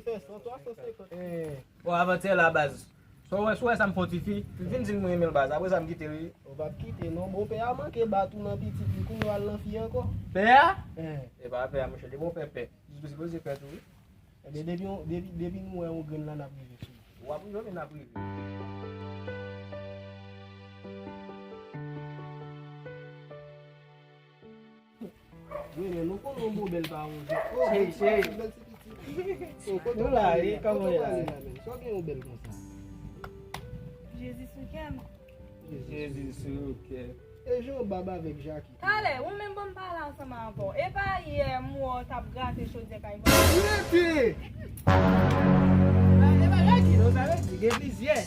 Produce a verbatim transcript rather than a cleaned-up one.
Fè san, twa san senkant. Bon, avantyè la, baz. Sa w wè, si w wè sa m fè yon ti fi, m fin di l m renmen l, baz. Apre sa, m kite l, wi. Ou p ap kite, non. Bonpè a manke bat ou nan pitit li, kounye a w al nan fi ankò. Pè a? Eh. E pa pè a, monchè. Depi w fè pè, jis ou sipoze pè tou, wi. Ebyen, depi, depi, depi nou wè yon grenn la, n ap rive sou li. W ap rive, men n ap rive. Wi, men nou konnen yon bon bèl pa yon jou. Oh, cheri, cheri. Bèl ti pitit. Oh, kote w prale la, kote w prale la, men? Sa w gen yon bèl konsa? Jezi sou kè m. Jezi sou kè. E jan w bab avèk Jackie. Talè, ou menm ban m pale ansanm avè w. E pa yè m wè w t ap grate chodyè kay vòlè. Rete! E pa Jackie non, sa vle di gen plizyè.